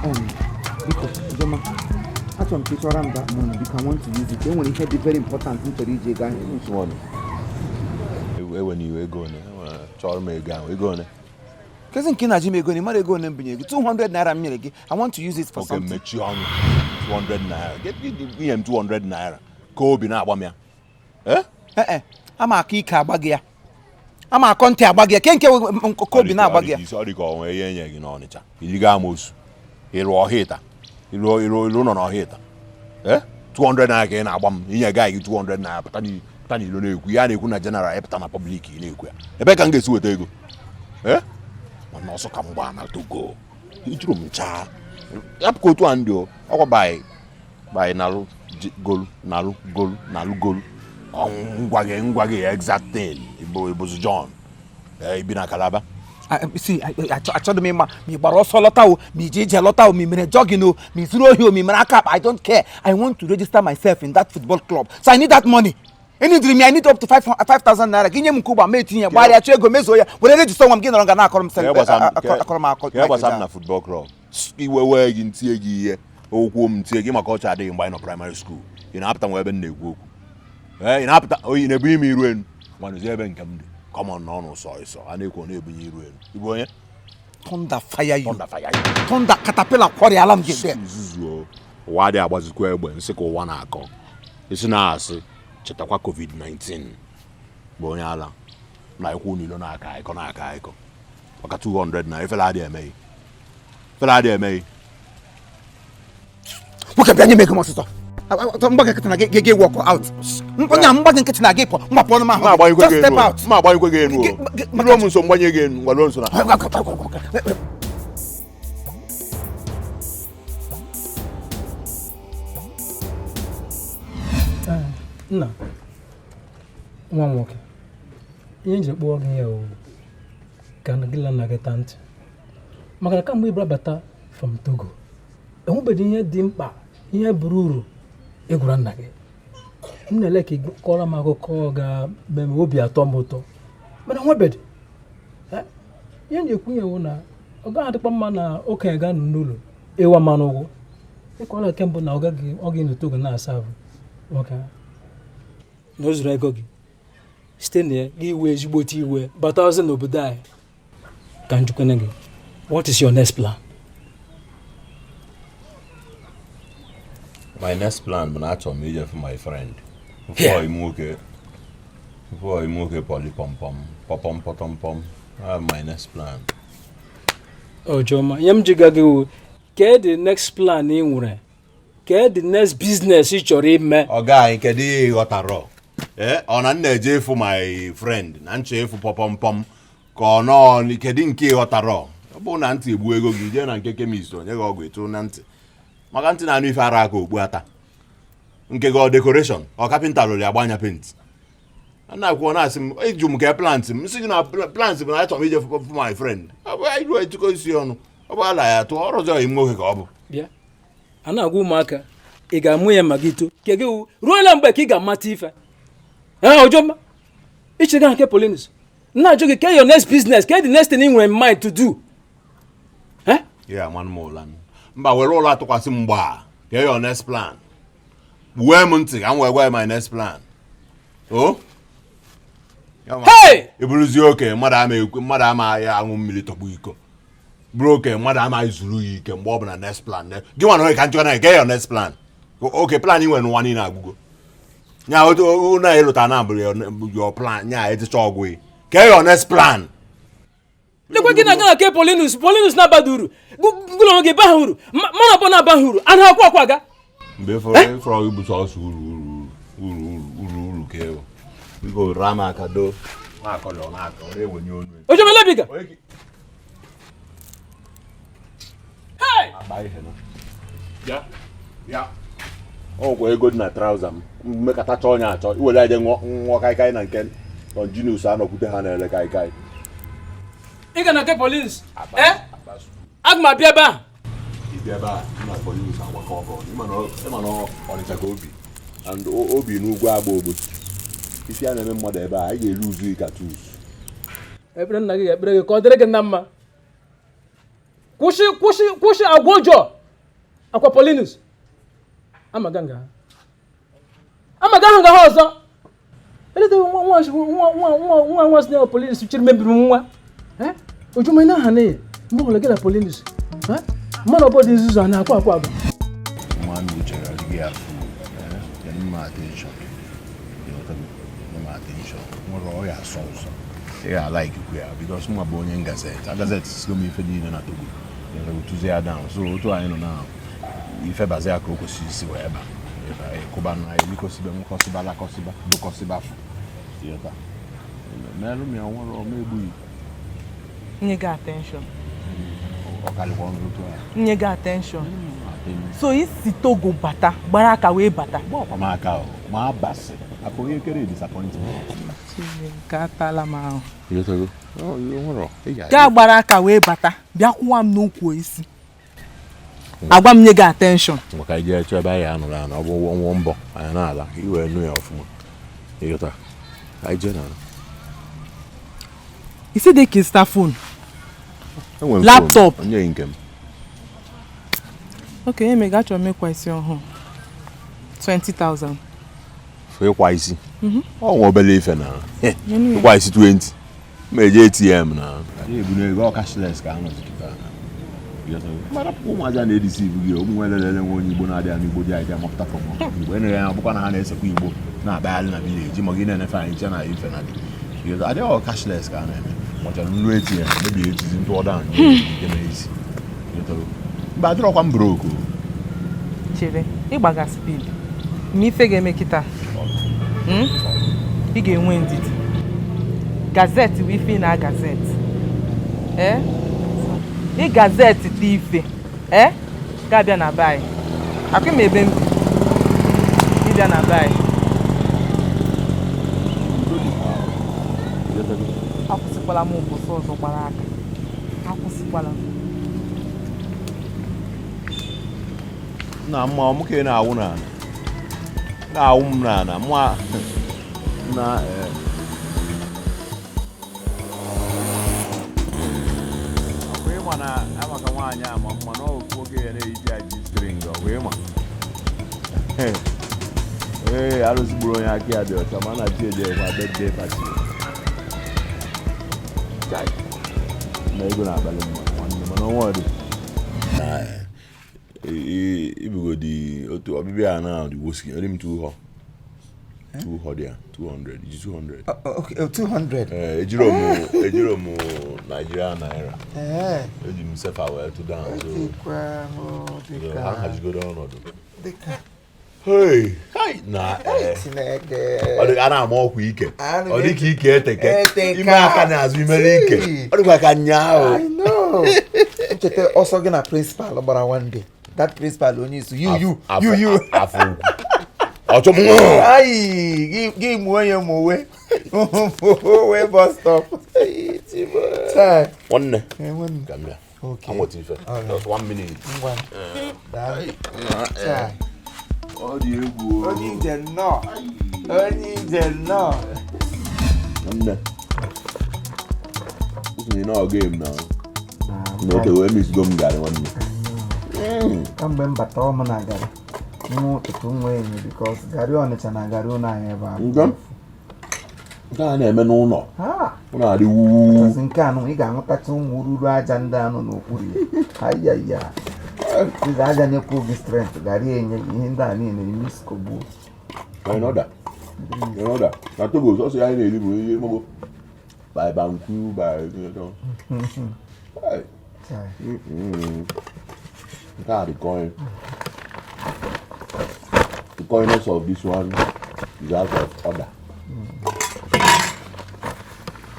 Biko, Ijoma, achọrọ m ka ị chọrọ m that money biko. I want to use it. E nwere ihe dị very important m chọrọ iji ego ahụ. Ewe n'iwe, ego one chọrọ m, ego ahụ, ego one? Kezi nke ị na-ajụ m ego na ị mara ego one m binyere gị? 200 naira m nyere gị. I want to use it for Oke something. Mechie ọnụ. 200 naira, inye m 200 naira ka obi na-agba m ya? Eh? Ee, ama akọ ike agba gị ya, ama akọ ntị agba gị ya, ke nke ka obi na-agba gị ya. Ọ dị ka onwe ihe enye gị n'Ọnịcha iliga amosu ịrụ ọha ịta ịrụ ịrụ ịrụ nọ n'ọha ịta. Eh, 200 naira ka ị na-agba m? Inye gaghị gị 200 naira, pụta n'ilo na-ekwu ya, na-ekwu na general, ịpụta na public ị na-ekwu ya. Ebe ka m ga-esi weta ego? Eh, mana ọsọ ka m gbaa na Togo ijuru m chaa yapụ otu a ndị o ọkwa baị baị nalụ golu nalụ golu nalụ golu. Ngwa gị, ngwa gị, exact thing. Ịbụ ịbụzụ John ibi na Calabar. Si achọghị m ịma ma ị gbara ọsọ lọta o, ma ije ije lọta o, ma ị mere jogging o, ma ị zuru ohi o, ma ị mere aka akpa. I don't care. I want to register myself in that football club, so I need that money. Any dream, I need up to 5,000 naira. Gị nye m nke ụgba ma etinye gbarịa chọọ ego mezuo ya were register nwa m. Gị nọrọ nga na-akọrọ m akọrọ m akọ. Ka gbasara m na football club? Iwe wee gị, ntie gị ihe okwu m ntie gị maka ọcha adịghị. Mgbe anyị nọ primary school, ị na-apụta nwa ebe m na-ekwu okwu. Ee, ị na-apụta oyi na-ebu ime iru enu manụzi ebe nke m dị common n'ọnụ sọ ịsọ a na-ekwu, ọ na-ebunye iru enu. Ịbụ onye? Thunder fire you. Thunder fire you. Thunder caterpillar kwọrịala m gị there. Nzuzu ụwa adịghị agbazikwa egbe nsị ka ụwa na-akọ isi na-asị. Chetakwa COVID-19 bụ onye ala na ikwu n'ilo na-aka akọ na-aka akọ maka 200 na efere adịghị emeghị, efere adịghị emeghị. Nwoke, bịa nye m ego m ọsịsọ. Mgba gị nkịtị na gị gị walk out. Onye a mgba gị nkịtị na gị pụọ mgbapụ ọnụ m ahụ. Just step out. Ma agbanyekwe gị enu o ruo m nso, mgbanye gị enu. Ngwa, ruo nso na Nna, nwa m nwoke, ihe njiri kpọọ gị ya o ka gị la nna gị taa ntị, maka na kamgbe ị bịara bata from Togo, enwebeghị ihe dị mkpa, ihe buru uru ị gwara nna gị. M na-ele ka ị kọrọ m akụkọ ga-eme m obi atọ m ụtọ, mana enwebeghị. Ihe m ji ekwu ya wụ na ọ gaghị adịkwa mma na okenye ga-anọ n'ụlọ ịwa mmanụ ụgwọ ịkọla. Nke mbụ na ọ gaghị ọ gị na Togo na-asa ahụ nwoke ahụ na o zuru ego gị site na ya gị iwe ezigbote iwe bata ọzọ n'obodo anyị. Ka njikwana gị, what is your next plan? My next plan bụ na achọrọ m ije for my friend. Here. Nwoke before ime nwoke pọli pọmpọm pọpọm pọtọmpọm. My next plan. Ojoma, ihe m ji ga gị wụ kee the next plan ị nwere, kee the next business ị chọrọ ime. Ọga anyị, kedu ihe ị ghọtara? Ee, ọ na m na-eje ịfụ my friend na nchọ ịfụ pọpọmpọm ka ọ nọọ. Kedu nke ị ghọtara? Ọ bụrụ na ntị egbu ego gị, jee na nke chemist, onye gị ọgwụ etu na ntị, maka ntị na-anụ ife ara aka okpu ata nke gị. Ọ decoration, ọ carpenter lụrụ ya gbanya paint. A na-akwụ na-asị m ịjụ m ka plant m sị gị na plant bụ na achọrọ m ije fụ my friend. Ọ bụ anyị ruo etukọ isi ọnụ, ọ bụ ala ya tụọ ọrụzọ ọyị m nwoke ka ọ bụ. Bịa, a na-agwa ụmụaka ị ga-amụ ya ma gị too ke gị wụ ruola mgbe ka ị ga-amata ife. Ee, Ojoma, ichega nke Polinus na-ajụ gị ke your next business, ke the next thing ị nwere in mind to do? Eh? Ya amanụ m ụla mba, were ụlọ atụkwasị m mgba. Ka your next plan, gbuwe m ntị ka m wee gwa ya my next plan o. Hey! Ị bụrụzie oke mmadụ, ama ekwe mmadụ ama ya aṅụ mmiri tọgbu iko, bụrụ oke mmadụ ama zuru ya ike mgbe ọ bụla. Next plan gị nwa na onye ka njọ na get your next plan. Oke plan ị nwere n'ụwa niile agwụgo nya otu na ịlụta na bụrụ your plan nya eticha ọgwụ gị. Ke your next plan? Lekwa gị na gana ke Polinus. Polinus na-abaghị uru, gụrụ onwe gị baghị uru, mmadụ abụọ na-abaghị uru, a na-akwa akwa aga. Mgbe ịfọrọ ịfọrọ gị bụ sọsọ uru uru uru uru uru uru ka ewu. Biko raa m aka do na-akọrọ ọ na-akọ ọ na-ewenye onu. Ojoma lebiga. Akpa ihe na ya ya ọ nwekwa ego dị na trouser m mmekọtacha onye achọ iwere aje ṅụọ ṅụọ kaikai na nke Longinus anọkwute ha na-ere kaikai. Ị ga na nke Polinus ee, aga m abịa ebe ahụ. Ịbịa ebe a na Paulinus agbakọ ọkọ. Ịma na Ọnịcha ka obi and obi n'ugwu agba ogbochi isi a na-eme mmadụ ebe a, anyị ga-eru uzu ka tus. Ekpere nna gị ga-ekpere gị ka ọ dịrị gị na mma. Kwụsị, kwụsị, kwụsị agwa ọjọọ. Akwa Paulinus amaga nga ha, amaga ahụ nga ha ọzọ. Eleta nwa nwa nwa nwa nwa nwa nwa si na Paulinus chiri mebiri m nwa. Ojuma na aha na ya mgbe ọbụla gị na Paulinus mmadụ ọbụla dị nzuzu a na-akwa akwa agwa. Nwa m chere adịghị afụ ya mma attention. Ịghọtago? Nye m attention. Nwere ọ ya asọ ụsọ. Ị ga-alike kwu ya because nwa bụ onye gazette. A gazette sigo m ife niile na Togo. Ịghọtago? Tụzie ya down. So otu anyị nọ na ife bazi ya ka o kwesịrị isi wee ba. Ịkụba na elikọsiba, nwekọsiba, lakọsiba, dụkọsiba fụ. Ịghọta? Meelụ m ya, nwere ọma egbughị. Nye gị attention? Ọ karịkwa ọnụ otu a. Nye gị attention? So isi Togo bata, gbara aka wee bata? Gbakwa m aka o, ma abasị. Afọ onye kere disappointment. Chineke, atala m ahụ. Ịghọtago? Ọ, nwere ị ga- Gaa gbara aka wee bata, bịa kwụwa m n'ukwu isi, agwa m nye gị attention. Maka anyị jee chọọ ebe anyị anọrọ ana, ọ bụ nwụọ mbọ anyị na-ala iwee nụ ya ọfụma. Ịghọta? Anyị jee na Isi dị ka ịzụta phone. Enwere m Laptop. phone, onye nke m. Ok, emega, achọrọ m ịkwa isi ọhụụ, 20,000. Fụ ịkwa isi ọ nwa obere ife na ịkwa isi 20 ma eje ATM na adịghị ebu n'ego, ọ cashless ka a nọzi kịta na. Ịghọtago? Mara pụkwa ụmụazị a na-edisi ibu gị, ụmụ nwe lelele nwe onye Igbo na-adịghị anụ Igbo dị anyị amapụta from Igbo enere ya, ọbụkwa na ha na-esekwa Igbo na-akpagharị na village ma gị na-enefe anyị nche na ife na dị. Ịghọta? Adịghị ọ cashless ka a na-eme machara nlu ATM mebie echizi ntụ ọda nke mere isi. Ịghọtago? Mba, adịrọkwa m broke o. Chere, ịgbaga speed ma ife ga-eme kịta. Ị ga-enwe ndidi. Gazette bụ ife ị na gazette, ee, ị gazette te ife, ee, ga-abịa na be anyị. Akwụ m ebe m bi, ịbịa na be anyị. Ịghọtago? Akwụsịkwala m ụbọchị ọzọ gbara aka, akwụsịkwala m. Na mma ọmụ ka ị na-awụ n'ala, na-awụ m n'ala mma na ọkwa ịma na amaka nwaanyị ama mma na ofu nwoke ya na-eyiji ya ji string. Ọkwa ịma ee arụsị gburu onye aka ya dị ọcha ma na chi eje kwa birthday party. Chai. Na ego na-abalị mma nwanne, mana ọnwa dị ibugodi otu ọbịbịa a na dị woski ọ dị m too hot, too hot ya 200 iji 200. Okay, oh, 200. Ee, ejiro m Nigeria naira. Eji m sefa wee tụ down, so Dịkwa m so dịka ha hazigodo ọnọdụ. Dịka Hey, hey, na ee Chineke. Ọ dị a na-ama ọkwa ike. Anụ Ọ dị ka ike eteke. Eteka. Ime aka n'azụ imere ike. See. Ọ dịkwa ka nyaa o. I know. Ncheta ọsọ gị na principal gbara one day. That principal onye isi you you you you. Afọ ukwu ọchọ m. Ayi, gị mụọ ya mụwe. Mụwe bus stop. Chai. Nwanne. Eh, nwanne. Ka m bịa. Okay. Anwụta ife. Alright. Just one minute. Ngwa. Daalụ. Chai. Ọ dị egwu o. Onye ije nnọọ. Onye ije nnọọ. Nwanne, usoro na ọ game na na oke wee misigo m garị, nwanne. Kamgbe m bata ọmụ na garị nwa ụtụtụ nwa enyi because garị Ọnịcha na garị ụlọ anyị ebe a. Nke a na-eme n'ụlọ. Ha! Ọ na-adị wuwu. Because nke anụ ị ga-ahụtacha ụmụ ruru aja ndị anụ n'okpuru ya. Ayaya. Ị ga-aja nyekwa gị strength, garị enye gị ihe ndị a niile imiskogbuo. Another. Another. Na Togo, sọsọ ya anyị na-eri bụ ihe mọbụ by banku by you know. Hey. Chai. Nke a dị coin. The coiness of this one is out of order.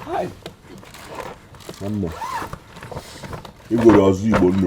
Hi. Nwanne. Igwere ọzọ Igbo nnu.